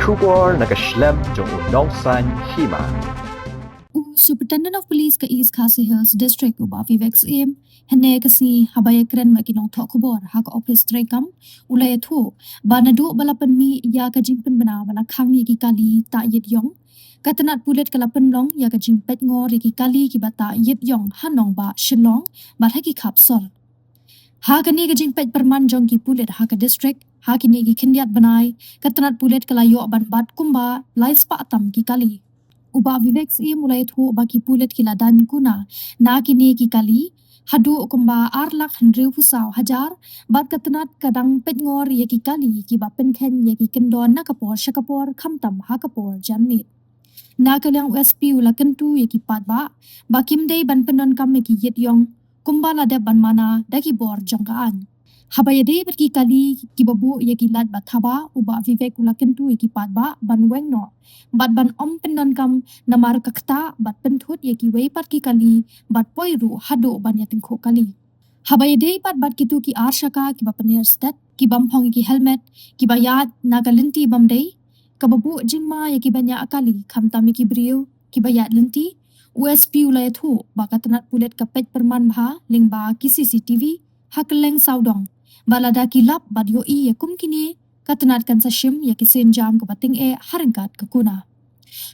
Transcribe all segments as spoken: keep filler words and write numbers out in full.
Khubor na ka shlem jong u Nongsaiñ Hima. U Superintendent of Police ka East Khasi Hills District, u Bah Vivek Syiem, hynne ka sngi haba ïakren bad ki nongthoh khubor ha ka ophis treikam, u la ïathuh ba naduh ba la pynmih ïa ka jingpynbna ba la khang ïa ki kali ta ïit ïong, ka tnat pulit ka la pynlong ïa ka jingpeitngor ïa ki kali kiba ta ïit ïong ha nongbah Shillong bad ha ki khap sor. Ha kane ka jingpeit pyrman jong ki pulit ha ka district, ha kine ki khyndiat bnai, ka tnat pulit ka la ïoh ban bat kumba lai spah tam ki kali. U Bah Vivek Syiem u la ïathuh ba ki pulit ki la daiñ kuna na kine ki kali haduh kumba ar lak hynriewphew saw hajar, bad ka tnat ka dang peitngor ïa ki kali kiba pynkheiñ ïa ki kyndon na ka por sha ka por, khamtam ha ka por janmiet. Na ka liang u S P u la kyntu ïa ki paidbah ba kim dei ban pyndonkam ïa ki ïit ïong kumba la dep ban mana da ki bor jong ka aiñ. Haba ïadei bad ki kali kiba buh ïa ki lait ba thaba, u Bah Vivek u la kyntu ïa ki paidbah ban weng noh bad ban ym pyndonkam namar ka ktah bad pynthut ïa kiwei pat ki kali bad poi ruh haduh ban ïatyngkhuh kali. Haba ïadei pat bad kito ki ar shaka kiba pynïar stet, kiba ym phong ïa ki helmet, kiba ïaid na ka lynti bym dei, kaba buh jingma ïa kiba ñiah kali, khamtam ïa ki briew kiba ïaid lynti, u S P u la ïathuh ba ka tnat pulit ka peit pyrman bha lyngba ki C C T V ha kylleng sawdong, ba lada ki lap bad ïohi ïa kum kine, ka tnat kan sa shim ïa ki sienjam kaba tyngeh ha ryngkat ka kuna.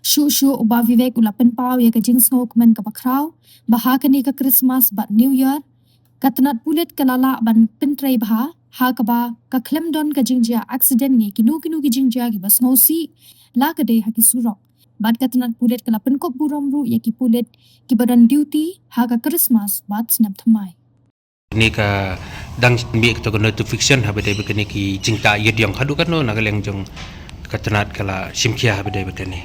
Shuh shuh u Bah Vivek u la pynpaw ïa ka jingsngewkmen kaba khraw ba ha kane ka Christmas bad New Year, ka tnat pulit ka la lah ban pyntrei bha, ha kaba ka khlem don ka jingjia accident ne kino kino ki jingjia kiba sngewsih la ka dei ha ki surok. Bad ka tnat pulit ka la pynkup burom ruh ïa ki pulit kiba don duty ha ka Christmas bad snem thymmai. Kane ka dang mih kato ka notification haba dei bad kine ki jingta ïit ïong haduh katno na ka liang jong ka tnat ka la shim khia haba dei bad kane?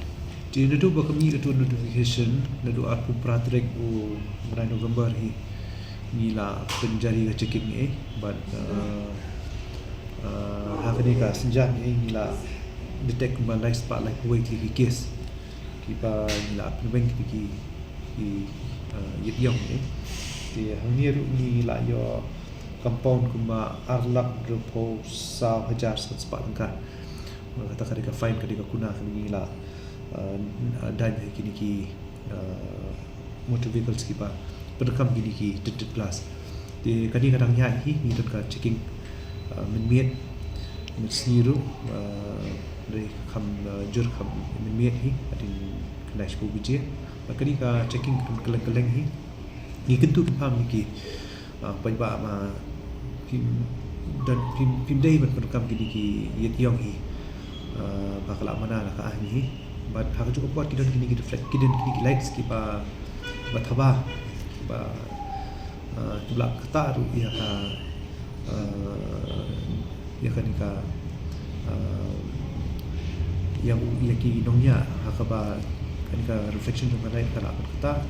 Te naduh ba ka mih kato notification, naduh arphew phra tarik u bnai November hi, ngi la pynjari ka checking eh bad, uh, uh, ha kane ka sienjam eh ngi la detect kumba lai spah laiphew wei tylli ki case kiba ngi la pynweng kine ki, ki, uh, ïit ïong eh. Te hangne ruh ngi la ïoh compound kumba ar lak hynriewphew saw hajar san spah tyngka. Kata ka dei ka fine, ka dei ka kuna kaba ngi la, uh, daiñ ha kine ki, uh, motor vehicles kiba pyndonkam kine ki tinted glass. Te kane ka dang ïaid hi, ngi don ka checking, uh, mynmiet, mynsngi ruh, uh, dei kham, uh, jur kham mynmiet hi, hadien khyndai shiphew baje. Bad kane ka checking ka don kylleng kylleng hi. Ngi kyntu kynpham ïa ki, uh, paidbah ba phim don, phim, phim dei ban pyndonkam kine ki ïit ïong hi, uh, ba ka la mana na ka aiñ hi. Bad ha kajuh ka por ki don kine ki reflect, ki don kine ki lights kiba, kiba thaba, kiba, uh, kiba la ktah ruh ïa ka, uh, ïa kane ka, uh, ïa u, ïa ki nongñiah, ha kaba kane ka reflection jong ka light ka la ktah,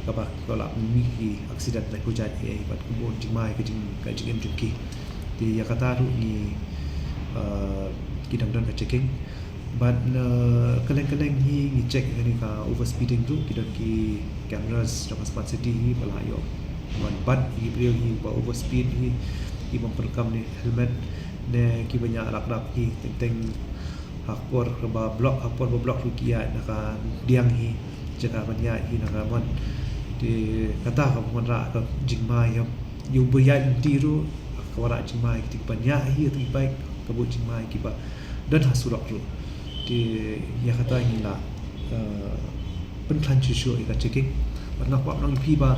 kaba ka la mih ki accident laiphew jait eh, bad ka bun jingma ïa ka jing, ka jingim jong ki. Te ïa kata ruh ngi, uh, ki dang don ka checking. Bad, uh, kylleng kylleng hi ngi check ïa kane ka overspeeding ruh, ki don ki cameras jong ka smart city hi ba la ïoh wan bat ïa ki briew hi ba overspeed hi, ki bym pyndonkam ne helmet ne kiba ñiah rap rap hi, teng teng ha ka por ba block, ha ka por ba block ruh ki ïaid na ka diang hi, jaka ban ïaid hi na ka mon. Te kata ka wanrah ka jingma ïa, ïa uba ïaid lynti ruh, ka wanrah jingma ïa kito kiba ñiah hi, kito ki bike, ka buh jingma ïa kiba don ha surok ruh. Te ïa kata ngi la, eh, pynkhlaiñ shuh shuh ïa ka checking. Bad nga kwah ban ong ïa phi ba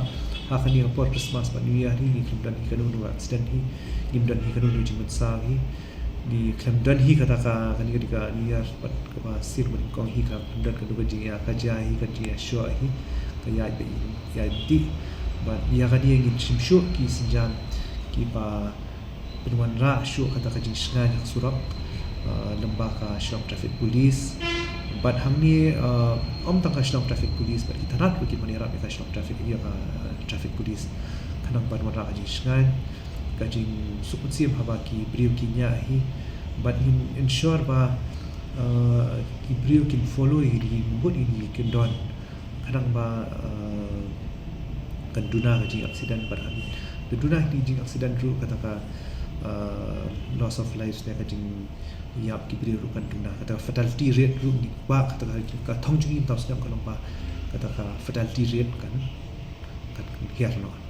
ha kane ka por Christmas bad New Year hi ngi khlem don hi kano kano accident hi, ngim don hi kano kano jingmynsaw hi. Ngi khlem don hi kata ka, kane ka dei ka New Year bad kaba sir banyngkong hi, ka khlem don kano ka jingïakajia hi, ka jingïashoh hi, ka ïaid beit ïaid dih. Bad ïa kane ngin shim shuh ki sienjam kiba pynwanrah shuh kata ka jingshngaiñ ha surok, uh, lyngba ka Shillong Traffic Police. Bad hangne, uh, ym tang ka Shillong Traffic Police, bad ki tnat ruh ki ban ïarap ïa ka Shillong Traffic, ïa ka, uh, Traffic Police, khnang ban wanrah ka jingshngaiñ, ka jingsuk mynsiem haba ki briew ki ñiah hi. Bad ngin ensure ba, uh, ki briew kin follow ïa ki, kin bud ïa ki kyndon. Khnang ba, eh, kan duna ka jingaccident, bad haba duna ka jingaccident ruh kata ka, uh, loss of lives, ne ka jingïap ki briew ruh kan duna. Kata ka fatality rate ruh ngi kwah kata ka, ka thong jong ngi mynta u snem ka long ba kata ka fatality rate kan, kan hiar noh.